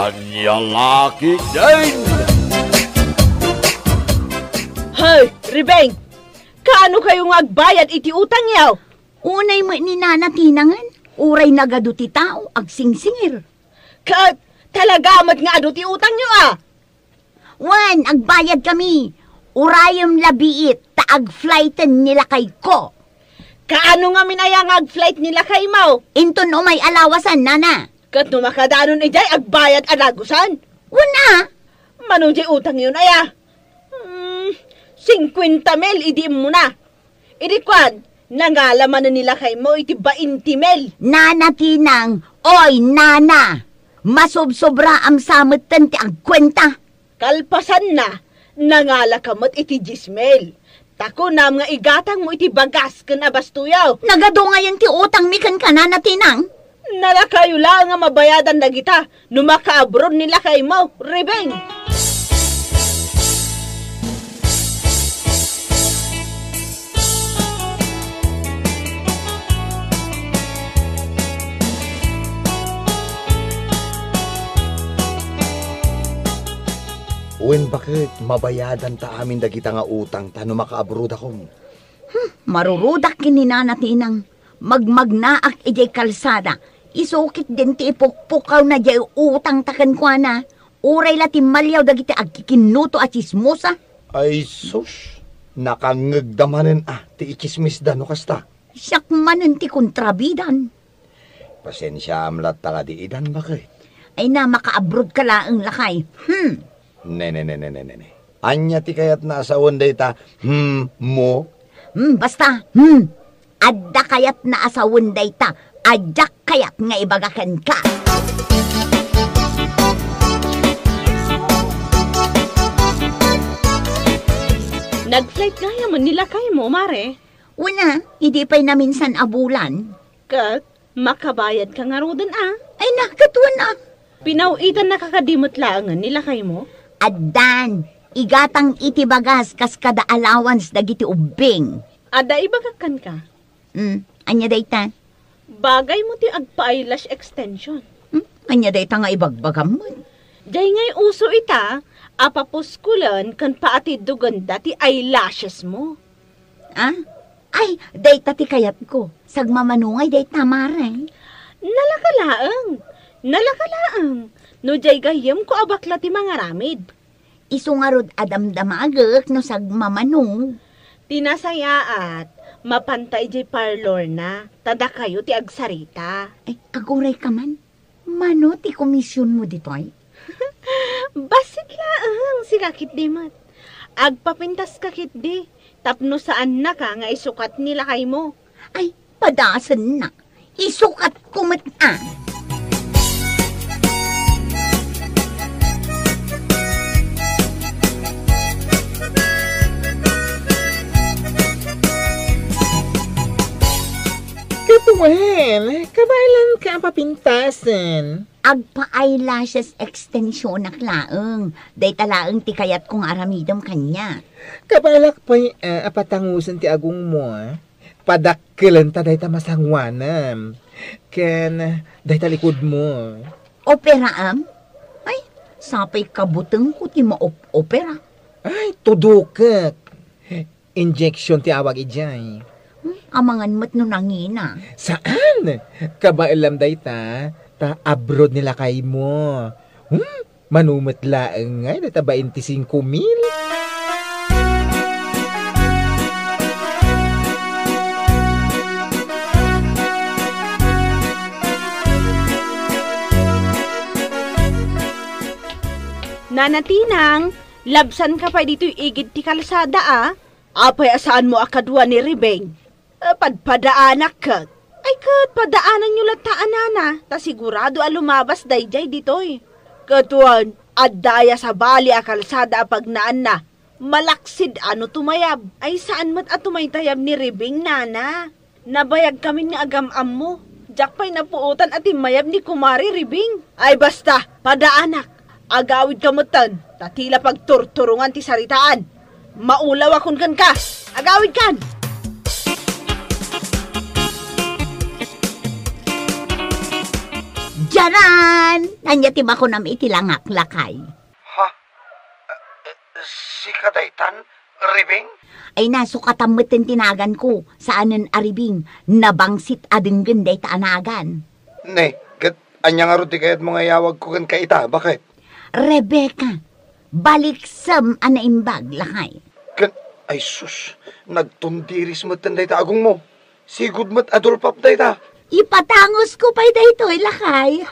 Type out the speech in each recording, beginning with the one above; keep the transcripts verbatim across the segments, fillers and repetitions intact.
Ania la ketdin? Hoy, Ribeng! Kaano kayo nga agbayad iti utangyo? Unay met ni Nana Tinangen, uray nagadu ti tao, agsingsingir. Ket talaga met nga adu ti utangyo, a? Wen, agbayad kami. Urayem la biit ta agflighten ni lakayko. Kaano ngamin aya nga agflight ni lakaymo? Inton umay a lawasan, Nana. Ket no makadanon idiay agbayad a dagusan? Wen a. Mano diay utangyon aya? Hmm, singkuenta mil idi immuna. Idi kuan, nangala manen ni lakaymo iti bainti mil. Nana Tinang, oy, Nana! Masubsobraam sa metten ti agkuenta. Kalpasanna, nangalaka met iti dies mil. Ta kunam nga igatangmo iti bagas ken a bastoyo. Nagadu ngayen ti utangmi kenka, Nana Tinang? Nalakayo laeng a mabayadan dagita no makaabroad ni lakaymo, Ribeng. Wen, baket, mabayadanta amin dagita nga utangta no makaabroadakom. Hmm, marurudak ken ni Nana Tinang. Magmagnaak idiay kalsada. Isu ketdin ti ipukpukawna diay utangta kenkuana. Uray la timmaliaw dagiti agkikinnuto a tsismosa. Ay sus, nakangngegda manen a ti itsismisda no kasta. Siak manen ti kontrabidan. Pasensiaam latta nga diidan, baket. Ay na, makaabroadka laeng, lakay. Hmm. Ne, ne, ne, ne, ne, ne, ne. Ania ti kayatna a sawen dayta, hmm, mo? Hmm, basta, hmm. Adda kayatna a sawen dayta, a diak kayat nga ibaga kenka. Nag-flight gayam ni lakaymo, Mare? Wen a, idi pay naminsan a bulan. Ket makabayadka ngaruden a? Ay, na, ket wen a. Pinaw-itannaka kadi met laengen ni lakaymo? Addan, igatang iti bagas kas kada allowance dagiti ubbing. Adda ibagak kenka. Hmm, ania dayta? Bagaymo ti agpa-eyelash extension. Hmm, ania dayta nga ibagbagam met? Diay ngay uso ita a papuskulen ken paatiddogenda ti eyelashesmo. Ah? Ay, dayta ti kayatko. Sagmamano ngay dayta, Mare. Nalaka laeng. Nalaka laeng. No diay gayyemko a bakla ti mangaramid. Isu ngarud a damdamagek no sagmamano. Ti nasayaat, mapanta idiay parlorna, ta dakayo ti agsarita. Ay, agurayka man. Mano ti komisionmo ditoy? Bassit laeng, sika ketdi met. Agpapintaska ketdi, tapno saannaka nga isukat ni lakaymo. Ay, padasennak. Isukatko met a. Ket wen, kabaelanka a papintasen. Agpa-eyelashes extensionak laeng. Dayta laeng ti kayatko nga aramidem kaniak. Kabaelak pay, eh, a patangosen ti agongmo, eh. Padakkelenta dayta masangoanam. Ken dayta likodmo. Operaam? Ay, sapay kabutengko ti maop-opera. Ay, tudokek. Injection ti awag idiay. Hmm, amangan met no nangina. Saan? Kabaelam dayta, ta abroad ni lakaymo. Hmm? Mano met laeng ngay dayta bainti singko mil? Nana Tinang, labsanka pay ditoy igid ti kalsada a? Apay a saanmo a kadua ni Ribeng? Eh, padpadaanak ket. Ay ket, padaananyo latta a nana, ta sigurado a lumabas daydiay ditoy. Ket wen, adda aya sabali a kalsada a pagnaanna, malaksid a no tumayab. Ay saan met a tumaytayab ni Ribing, nana. Nabayag kamin nga agam-ammo. Diak pay napuotan a timmayab ni Kumare Ribing. Ay basta, padaanak. Agawidka metten, ta ti la pagturturungan ti saritaan. Maulawakon kenka. Agawidkan! Tiyanan! Ania ti makunam iti langak, lakay? Ha? Eh, eh, sika daytan, Ribing? Ay na, sukatam metten ti naganko. Saanen a Ribing. Nabangsit a denggen dayta a nagan. Ne, ket ania ngarud ti kayatmo nga iyawagko kenka ita, baket? Rebecca. Baliksem a naimbag, lakay. Ken, ay sus, nagtundiris metten dayta agongmo. Sigud met a dulpap dayta. Ipatangosko pay daytoy, lakay.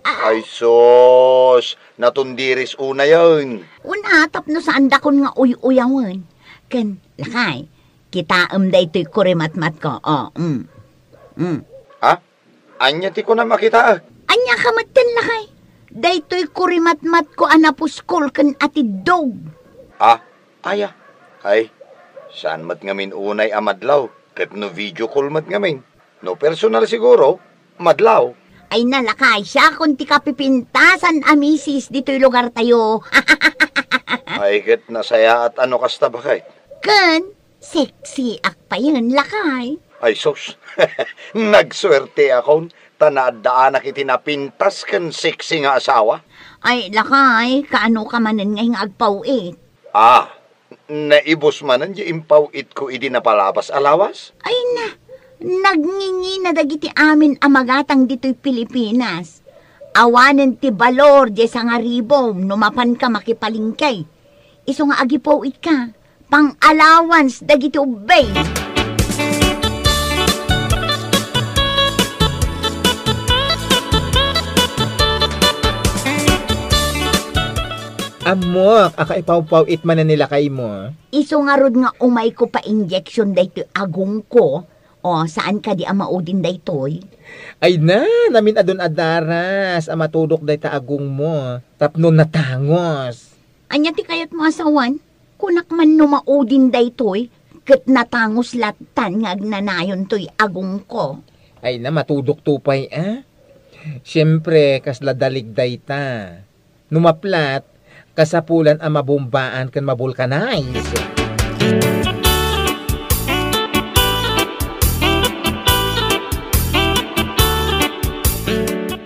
Ay sus, natundiris unayen. Una, tapno saandakon nga uy-uyawen. Ken, lakay, kitaem daytoy kurimatmatko. Oh, mm. Mm. Ha? Ania ti kunam a kitaek? Ania ka metten, lakay? Daytoy kurimatmatko a napuskol ken atiddog. Ah, aya. Ay, saan met ngamin unay a madlaw, ket no video call met ngamin. No personal siguro, madlaw. Ay na, lakay, siakon ti kapipintasan a misis ditoy lugartayo. Ay, ket nasayaat a no kasta, baket. Ken, sexiak payen, lakay. Ay sus, nagsuerteakon, ta naaddaanak iti napintas ken sexy nga asawa. Ay, lakay, kaano ka manen ngay nga agpaw-it? Ah, naibus manen di impaw-itko idi napalabas a lawas? Ay na, nagngingina dagiti amin a magatang ditoy Pilipinas. Awanen ti balor di sangaribom no mapanka makipalingkay. Isu nga agipaw-itka, pang-allowance dagiti ubbing. Ammok a kaipawpaw-it manen ni lakaymo. Isu ngarud nga umayko pa-injection daytoy agongko. O, saan kadi a maudin daytoy? Ay na, namin-adun a daras a matudok dayta agongmo tapno natangos. Ania ti kayatmo a sawen? Kunak man no maudin daytoy, ket natangos lattan nga agnanayon toy agongko. Ay na, matudokto pay a. Siempre, kasla dalig dayta. No maplat, kasapulan a mabombaan ken mabulkanize.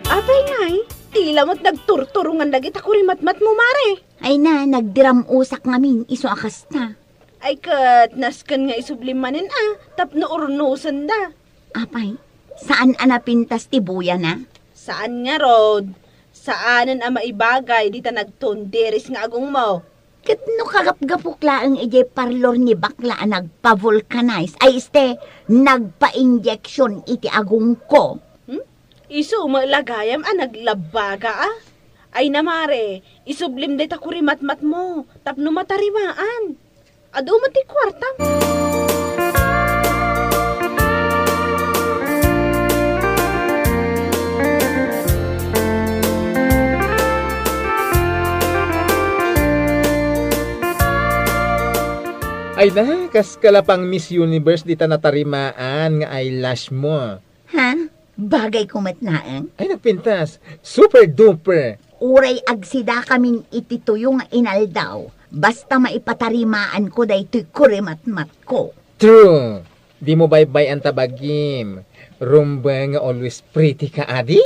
Apay ngay, tila met nagturturongan dagita kurimatmatmo, mare. Ay na, nagdiram-usak ngamin, isu a kasta. Ay ket, nasken nga isublim manen a, tapno urnosenda. Apay, saan a napintas ti buyana? Saan ngarud, saanen a maibagay dita nagtundiris nga agongmo. Ket no kagapgapok laeng idiay parlor ni bakla a nagpa-vulcanize, ay este, nagpa-injection iti agongko. Hmm? Isu met la gayam a naglabbaga a? Ay na mare, isublim dayta kurimatmatmo, tapno matarimaan. Adu met ti kuartam. Ay na, kas kalapang Miss Universe dita natarimaan nga eyelash mo. Ha? Bagayko met laeng? Ay, nagpintas. Super duper. Uray agsidakamin iti tuyo nga inaldaw, basta maipatarimaanko daytoy kurimatmatko. True. Dimo baybay-an ta bagim. Rumbeng nga always pretty ka, adi?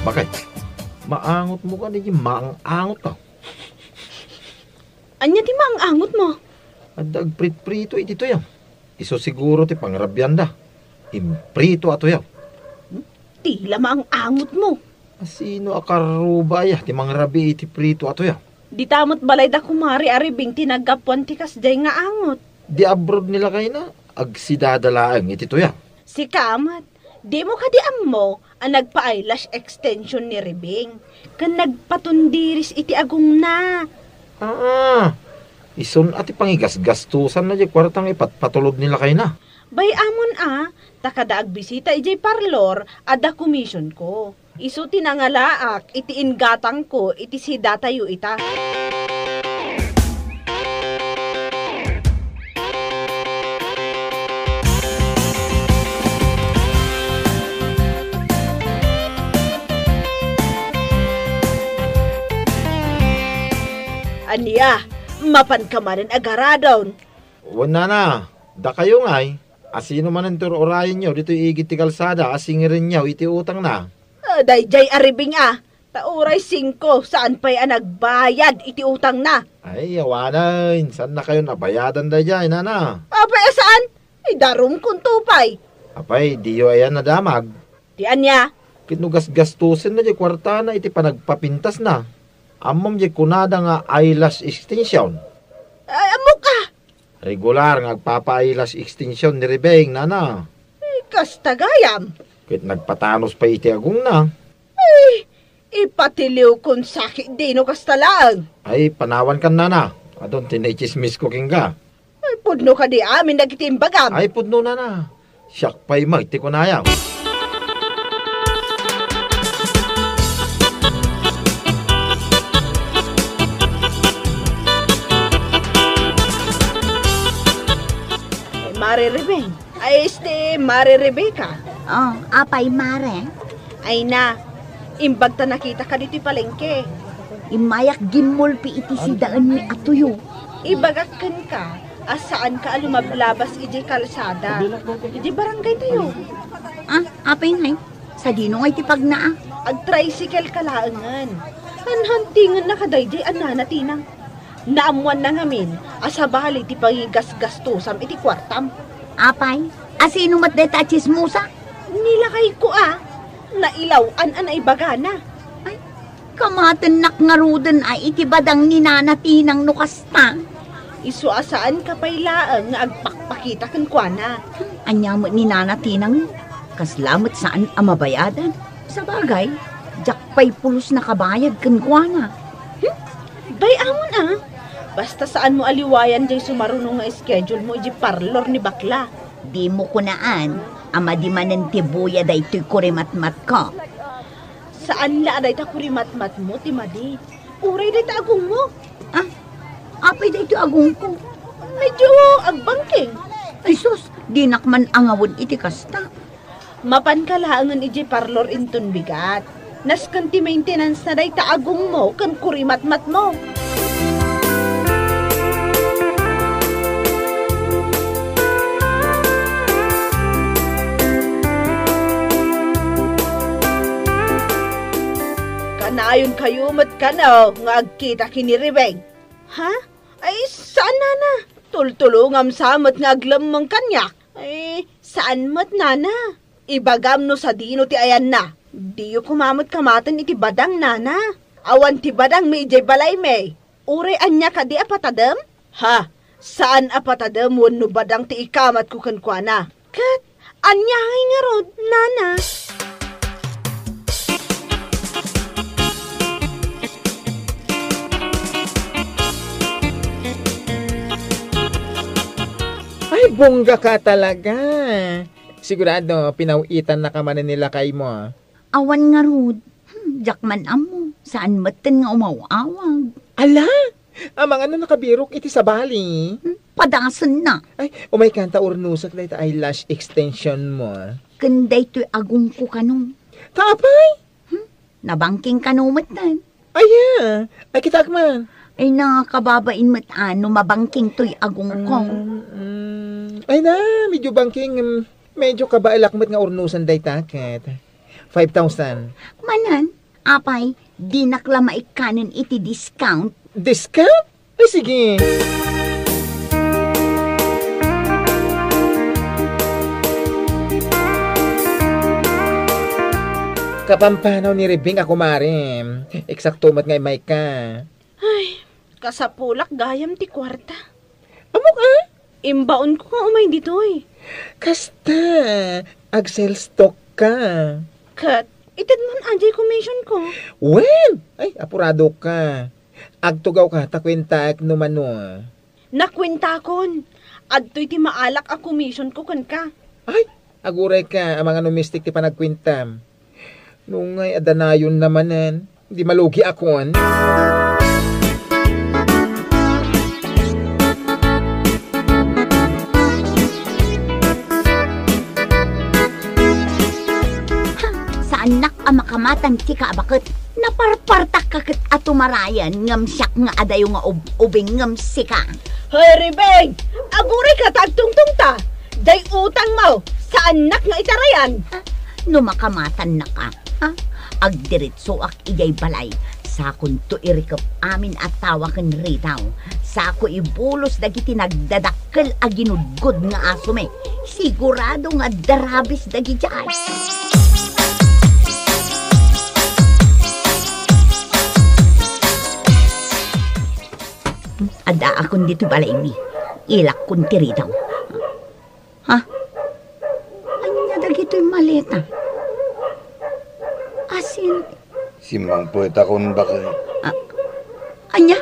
Bakit? Maangotmo kadi, maang-angot ka. Ania ti maang-angotmo? Adda agpritprito iti tuyaw. Isu siguro ti pangrabianda. Imprito a tuyaw. Hmm? Tila maang-angotmo. Asino a karruba aya ti mangrabii iti prito a tuyaw? Dita met balay da kumare a Ribing ti naggapuan ti kasdiay nga angot. Di abroad ni lakayna, agsidada laeng iti tuyaw. Sika met, dimo kadi ammo a nagpa-eyelash extension ni Ribing, ken nagpatundiris iti agongna? Aa, isun a ti pangigasgastosanna diay kuarta nga ipatpatulod ni lakayna. Bay-amon a, ta kada agbisita idiay parlor, adda komisionko. Isu ti nangalaak iti inggatangko iti sidatayo ita. Ania, mapanka manen agaradon? Wen, nana, dakayo ngay, asino manen ti ur-urayenyo ditoy igid ti kalsada a singirenyo iti utangna? Ah, daydiay a Ribeng a, ta uray singko, saan pay a nagbayad iti utangna. Ay, awanen, saannakayon a bayadan daydiay, nana. Apay a saan? Idarumkonto pay. Apay, diyo aya nadamag? Ti ania? Ket no gasgastosenna diay kuartana iti panagpapintasna, ammom diay kunada nga eyelash extension? Ay, ammok a! Regular nga agpapa-eyelash extension ni Ribeng, nana. Ay, kasta gayam. Ket nagpatanus pay iti agongna. Ay, ipatiliwkon sa ketdi no kasta laeng. Ay, panawankan, nana. Adun ti naitsismisko kenka. Ay, pudno kadi amin dagiti imbagam. Ay, pudno, nana. Siak pay met ti kunayam. Ay, Mare Ribeng. Ay, este, Mare Rebecca. Oh, apay, Mare? Ay na, imbag ta nakitaka ditoy palengke. Immayak gimmulpi iti sidaenmi a tuyo. Ibagak kenka a saanka a lumablabas idiay kalsada, idiay barangay tayo. Ah, apay ngay? Sadino ngay ti pagna a? Agtricycle ka laengen. Hanhantingen na kadaydiay a nana Tinang. Naammoanna ngamin a sabali ti pangigasgastosam iti kuartam. Apay, asino met dayta a tsismosa? Ni lakayko a, nailaw-an a naibagana. Ay, kamatennak ngaruden a iti badang ni Nana Tinang no kasta. Isu a saanka pay laeng nga agpakpakita kenkuana. Ania met ni Nana Tinang? Kasla met saan a mabayadan. Sabagay, diak pay pulos nakabayad kenkuana. Hmm? Bay-amon a, basta saanmo a liwayan diay sumaruno nga schedule mo idiay parlor ni bakla. Dimo kunaan a madi manen ti buya daytoy kurimatmatko. Saan la a dayta kurimatmatmo ti madi. Uray dayta agongmo. Ah, apay daytoy agongko? Medyo agbangking. Ay sus, dinak man angawed iti kasta. Mapanka laengen idiay parlor inton bigat. Nasken ti maintenance na dayta agongmo ken kurimatmatmo. Kanayonkayo met kano nga agkita ken ni Ribeng? Ha? Ay, saan, nana. Tultulongam sa met nga aglemmeng kaniak. Ay, saan met, nana. Ibagam no sadino ti ayanna. Diyo koma met kamaten iti badang, nana. Awan ti badangmi idiay balaymi. Uray ania kadi a patadem? Ha? Saan a patadem wenno badang ti ikamatko kenkuana. Ket ania ngay ngarud, nana? Ay, bongga ka talaga. Sigurado, pinaw-itannaka manen ni lakaymo. Awan ngarud. Hmm, diak man ammo. Saan metten nga umaw-awag. Ala! Amangan no nakabirok iti sabali. Hmm, padasenna. Ay, umayka ta urnosek dayta eyelash extension mo. Ken daytoy agongko kano. Ta apay? Hmm, nabangking kano metten. Aya, ay, kitak man. Ay, nakababain met a no mabangking toy agongko. Mm, mm. Ay na, medyo bangking, mm, medyo kabaelak met nga urnosan dayta ket. Five thousand. Manen, apay, dinak la maikkanen iti discount. Discount? Ay, sige. Kapampanaw ni Ribing a kumare. Eksakto met nga immayka. Ay, kasapulak gayam ti kuarta. Ammok a? Imbaonko nga umay ditoy. Kasta, ag-sales talk ka. Ket, itedmon a diay commission ko. Wen! Ay, apurado ka. Agtugaw ka, ta kuentaek no mano. Nakuentakon. Adtoy ti maalak a commission ko kenka. Ay, aguray ka, amangan no mistik ti panagkuentam. Nungay adda nayon na manen, di malugiakon. Saannak a makamatan ti kaabaket. Naparpartakka ket a tumarayen ngem siak nga adayo nga ub-, ubing ngem sika. Hoy, Ribeng! Agurayka ta agtungtongta! Diay utangmo, saannak nga itarayan! Ah, no makamatannaka, ha? Agdiritsoak idiay balay, sakonto irikep amin a tawa ken ridaw. Sako ibulos dagiti nagdadakkel a ginudgod nga asumi. Sigurado nga adda rabies dagidiay. Addaakon ditoy balaymi. Ilakkon ti ridaw. Ha? Ania dagitoy maleta? Asin? Simmangpetakon, baket. Ah, ania?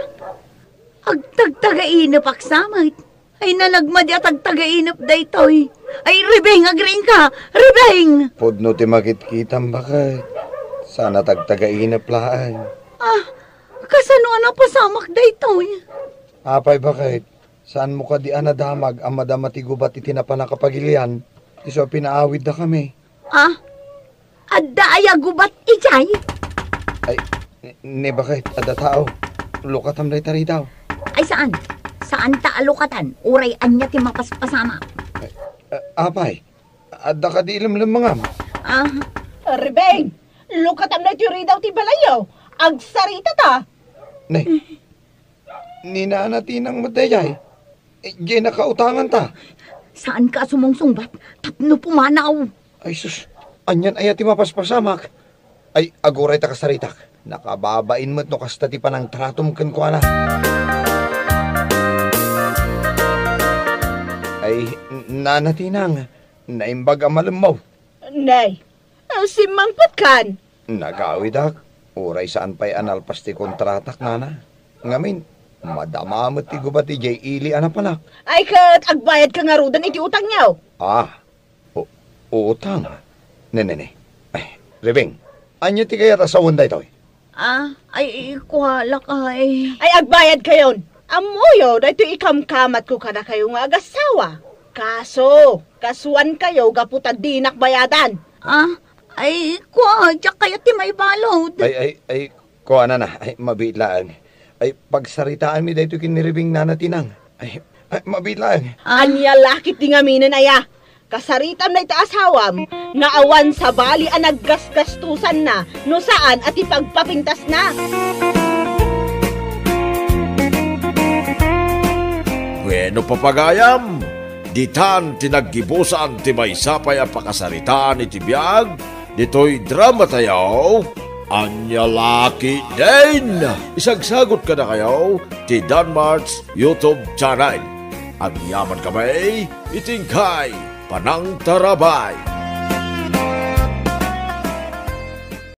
Agtagtagainep ak sa met. Ay, nalagmadi a tagtagainep daytoy. Ay, Ribeng, agriingka! Ribeng! Pudno ti makitkitam, baket. Saan a tagtagainep laeng. Ah, kasano a napasamak daytoy? Apay, baket, saanmo kadi a nadamag a madama ti gubat iti napanak a pagilian? Isu a pinaawidda kami. Ah, adda aya gubat idiay? Ay, ni, ni, baket, adda tao. Lukatam dayta ridaw. Ay, saan? Saanta a lukatan? Uray ania ti mapaspasamak? Ay, ah, apay, adda kadi ilemlemmengam? Ah. Ribeng, lukatam daytoy ridaw ti balayyo. Agsaritata. Ne, ni Nana Tinang met daydiay. Eh, diay nakautanganta. Saanka a sumungsungbat tapno pumanaw. Ay, sus, anian aya ti mapaspasamak? Ay, agurayta kasaritak. Nakababain met no kasta ti panangtratom kenkuana. Ay, Nana Tinang, naimbag a malemmaw. Nay, simmangpetkan. Nagawidak, uray saan pay a nalpas ti kontratak, nana. Ngamin, madama met ti gubat idiay ili a napanak. Ay, ket agbayadka ngaruden iti utangyo? Ah, u-, utang? Ne, ne, ne. Ay, Ribeng, ania ti kayat a sawen daytoy? Ah, ay, kua, lakay. Ay, agbayadkayon. Ammoyo, daytoy ikamkamatko kadakayo nga agassawa. Kaso, kasuankayo gapu ta dinak bayadan. Ah, ay, kua, diak kayat ti maibalud. Ay, ay, ay, kua, nana, ay, mabiit laeng. Ay, pagsaritaanmi daytoy ken ni Ribeng, Nana Tinang. Ay, ay, mabiit laeng. Ah. Ania la ketdi ngaminen aya? Kasaritam dayta asawam nga awan sabali a naggasgastosanna no saan a ti pagpapintasna. Bueno, papagayam, ditan ti naggibusan ti maysa pay a pakasaritaan iti biag ditoy dramatayo, Ania La Ketdin. Isagsagot kadakayo ti Danmart's YouTube channel. Agyaman kami iti inkay panangtarabay.